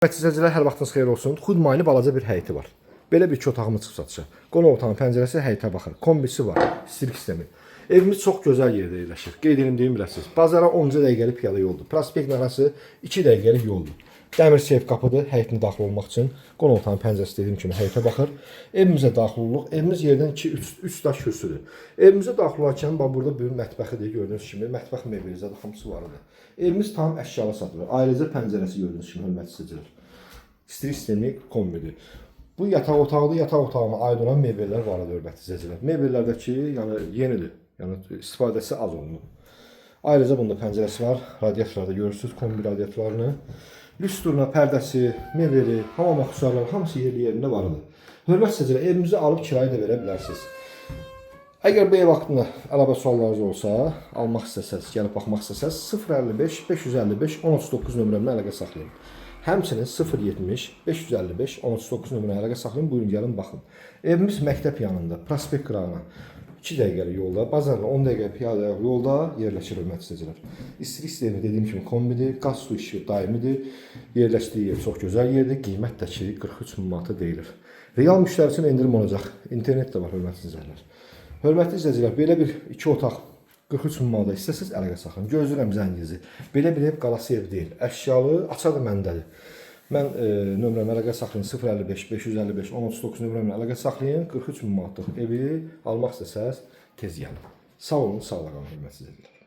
Hörmətli izləyicilər, hər vaxtınız xeyir olsun. Xudmaylı balaca bir həyəti var. Belə bir iki otağımız çıxıb satışa. Qonaq otağının pəncərəsi həyətə baxır. Kombisi var, istilik sistemi. Evimiz çox gözəl yerdə yerləşir. Qeyd edim deyim biləsiniz. Bazara 10 dəqiqəlik piyada yoldur. Prospektin arası 2 dəqiqəlik yoldur. Dəmir seyf qapıdır həyətinə daxil olmaq üçün. Qonaq otağının pəncərəsi dediyim kimi həyətə baxır. Evimizə daxil olduq. Evimiz yerdən 2 3 3 daş kürsüdür. Evimizə daxil olarkən bax burada bir mətbəxidir gördüyünüz kimi. Mətbəx mebeli zədə hamısı var idi. Evimiz tam əşyalı satılır. Ayrıca pəncərəsi gördüyünüz kimi hörmətli izləyicilər. İstilik sistemi kombidir. Bu yataq otağıdır. Yataq otağına aid olan mebellər var idi hörmətli izləyicilər. Mebellərdəki yəni yenidir. Yəni istifadəsi az olunub. Ayrıca bunda pəncərəsi var. Radiatorlarda görürsüz kombi radiatorlarını. Lüstruna pərdəsi, mebeli, hamam aksesuarları hamısı yerli yerində var idi. Hörmətli izləyicilər, evimizi alıb kirayə də verə bilərsiniz. Əgər bu ev haqqında əlavə suallarınız olsa, almaq istəsəz, gəlib baxmaq istəsəz 055 555 1039 nömrəmlə əlaqə saxlayın. Həmçinin 070 555 1039 nömrə əlaqə saxlayın. Buyurun gəlin baxın. Evimiz məktəb yanında, prospekt qırağına 2 dəqiqəlik yolda, bazarla 10 dəqiqə piyada yolda yerləşir hörmətli izləyicilər. İstilik sistemi dediyim kimi kombidir, qaz su işığı daimidir. Yerləşdiyi yer çox gözəl yerdir. Qiymət də ki 43 min manata deyilir. Real müştəri üçün endirim olacaq. İnternet də var hörmətli izləyicilər. Hörmətli izləyicilər, belə bir iki otaq 43 min manata istəsəz əlaqə saxlayın. Gözləyirəm zənginizi. Belə bir ev qalası ev deyil. Əşyalı, açar da məndədir. Mən nömrəmə əlaqə saxlayın 055 555 1039 nömrəmlə əlaqə saxlayın. 43 min manatlıq evi almaq istəsəz tez gəlin. Sağ olun, sağ qalın hörmətli izləyicilər.